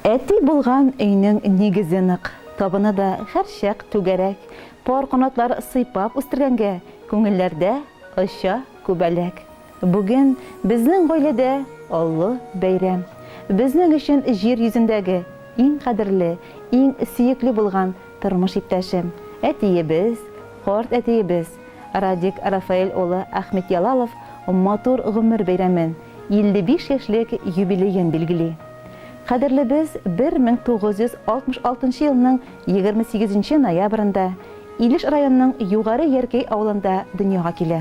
Әти булган өйнең нигезе нык, табыны да һәрчак түгәрәк, пар канатлар сыйпап үстергәнгә, күңелләрдә оча күбәләк. Бүген безнең гаиләдә олы бәйрәм. Безнең өчен җир йөзендәге иң кадерле, иң сөекле булган тормыш иптәшем, әтиебез, карт әтиебез Радик Рафаэль улы Ахметьялалов матур гомер бәйрәмен, 55 яшьлек юбилеен билгели. Кадерлебез 1966 елның 28 нче ноябрендә Илеш районының Югары Яркәй авылында дөньяга килә.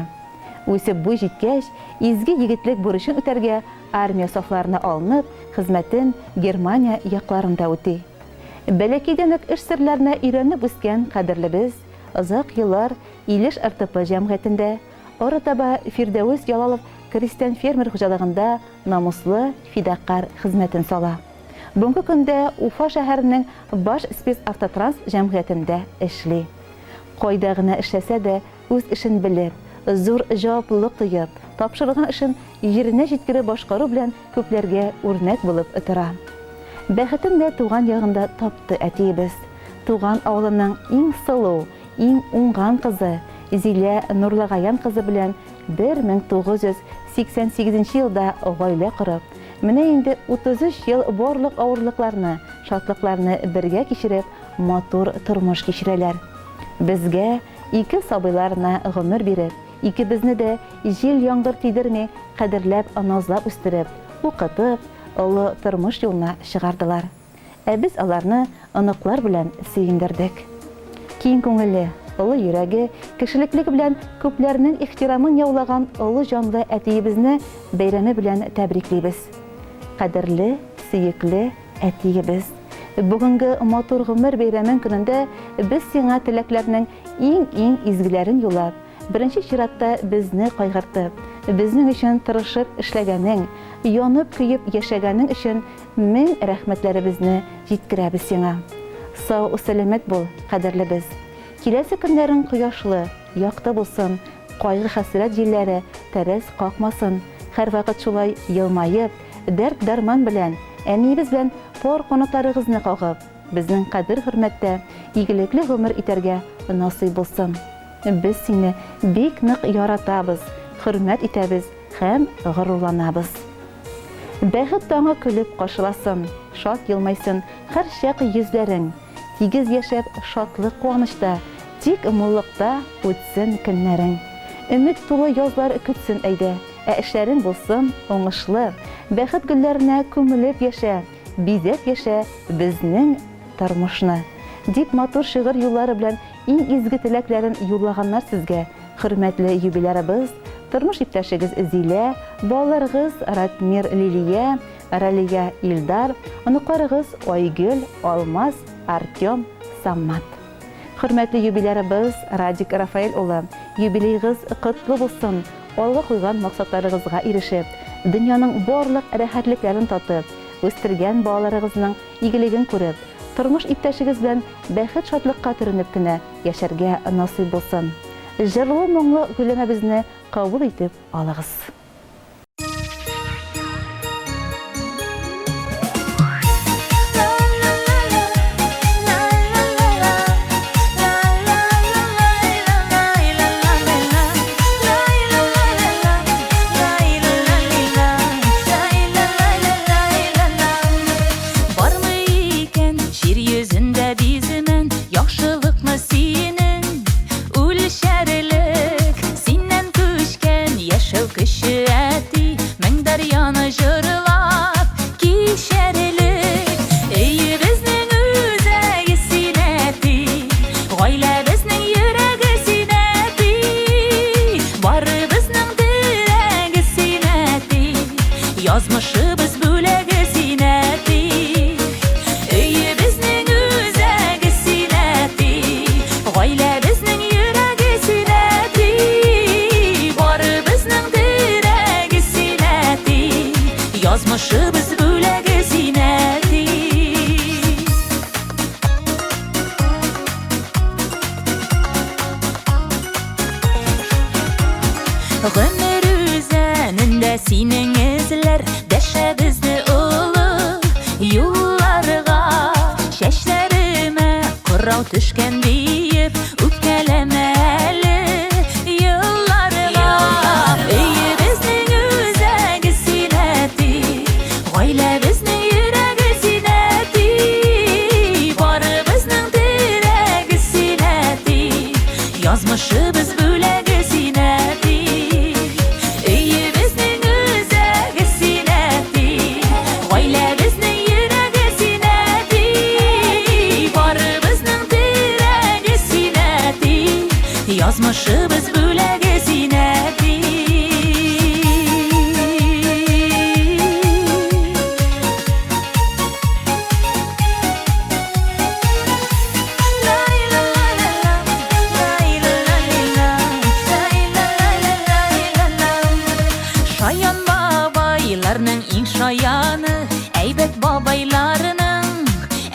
Үсеп буй җиткәч, изге егетлек бурычын үтәргә армия сафларына алынып, хезмәтен Германия якларында үти. Бәләкәйдән үк эш серләренә өйрәнеп үскән кадерлебез озак еллар Илеш РТП җәмгыятендә, арытаба Фирдәвес Ялалов крестьян-фермер хуҗалыгында намуслы, фидакарь хезмәтен сала. Бүгенге көндә Уфа шәһәренең Башспецавтотранс җәмгыятендә эшли. Кайда гына эшләсә дә, үз эшен белеп, зур җаваплылык тоеп, тапшырылган эшен җиренә җиткереп башкару белән күпләргә үрнәк булып тора. Бәхетен дә туган ягында тапты әтиебез. Туган авылының иң сылу, иң уңган кызы Зилә Нурлыгаян кызы белән 1988 нче елда гаилә корып, менә инде 33 ел барлык авырлыкларны, шатлыкларны бергә кичереп, матур тормыш кичерәләр. Безгә, ике сабыйларына гомер биреп, икебезне дә җил-яңгыр тидерми кадерләп, назлап үстереп, укытып, олы тормыш юлына чыгардылар. Ә без аларны оныклар белән сөендердек. Киң күңелле, олы йөрәге, кешелеклеге белән күпләрнең ихтирамын яулаган олы җанлы әтиебезне бәйрәме белән тәбриклибез. Кадерле, сөекле әтиебез! Бүгенге матур гомер бәйрәмең көнендә без сиңа теләкләрнең иң-иң изгеләрен юллап, беренче чиратта безне кайгыртып, безнең өчен тырышып эшләгәнең, янып-көеп яшәгәнең өчен мең рәхмәтләребезне җиткерәбез сиңа. Сау-сәламәт бул, кадерлебез. Киләсе көннәрең кояшлы, якты булсын, кайгы-хәсрәт җилләре тәрәз какмасын, һәрвакыт шулай елмаеп, дәрт-дәрман белән, әниебез белән пар канатларыгызны кагып, безнең кадер-хөрмәттә игелекле гомер итәргә насыйп булсын. Без сине бик нык яратабыз, хөрмәт итәбез һәм горурланабыз. Бәхет таңы көлеп каршыласын, Шат елмайсын һәрчак йөзләрең. Тигез яшәп шатлык-куанычта, Тик муллыкта үтсен көннәрең. Өмет тулы язлар көтсен әйдә, Ә эшләрең булсын уңышлы. Бәхет гөлләренә күмелеп яшә, Бизәп яшә безнең тормышны. Дип матур шигырь юллары белән иң изге теләкләрен юллаганнар сезгә, хөрмәтле юбилярыбыз, тормыш иптәшегез Зилә, балаларыгыз Ратмир, Лилия, Ралия, Илдар, оныкларыгыз Айгөл, Алмаз, Артем, Самат. Хөрмәтле юбилярыбыз Радик Рафаэль улы, юбилеегыз котлы булсын, алга куйган максатларыгызга ирешеп, дөньяның барлык рәхәтлекләрен татып, үстергән балаларыгызның игелеген күреп, тормыш иптәшегез белән бәхет-шатлыкка төренеп кенә яшәргә насыйп булсын. Җырлы-моңлы гөлләмәбезне кабул итеп алыгыз. Бармы икән җир йөзендә биземен Яхшылыкны синең үлчәрлек Синнән күчкән яшәү көче әти Мең дәрьяны җырлап кичәрлек Өебезнең үзәге син әти Гаиләбезнең йөрәге син әти Барыбызның терәге син әти Язмышыбыз бүләге син, әти. Өебезнең үзәге син, әти. Гаиләбезнең йөрәге син, әти. Барыбызның терәге син, әти. Язмышыбыз бүләге син, әти. Гомер үзәнендә синең эзләр Дәшә безне олы юлларга. Кыңгырау төшкән диеп, үпкәләмә әле елларга. Өебезнең үзәге син, әти, гаиләбезнең йөрәге син, әти, барыбызның терәге син, әти, язмышыбыз бүләге син, әти. Өебезнең үзәге син, әти, гаиләбезнең йөрәге син, әти, барыбызның терәге син, әти, язмышыбыз бүләге син, әти. Шаян бабайларның иң шаяны, әйбәт бабайларның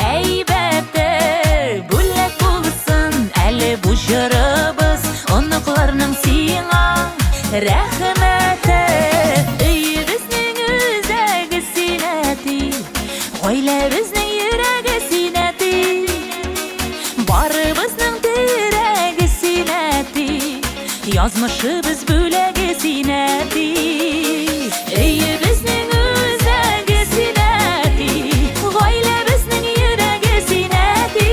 әйбәте. Бүләк булсын әле бу җырыбыз, оныкларның сиңа рәхмәте. Өебезнең үзәге син, әти, гаиләбезнең йөрәге син, әти, барыбызның терәге син, әти, язмышыбыз бүләге син, әти. Өебезнең үзәге син, әти, гаиләбезнең йөрәге син, әти,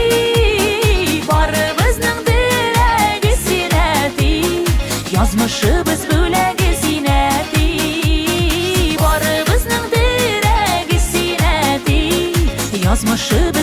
барыбызның терәге син, әти, язмышыбыз бүләге син, әти, барыбызның терәге син, әти, язмышыбыз.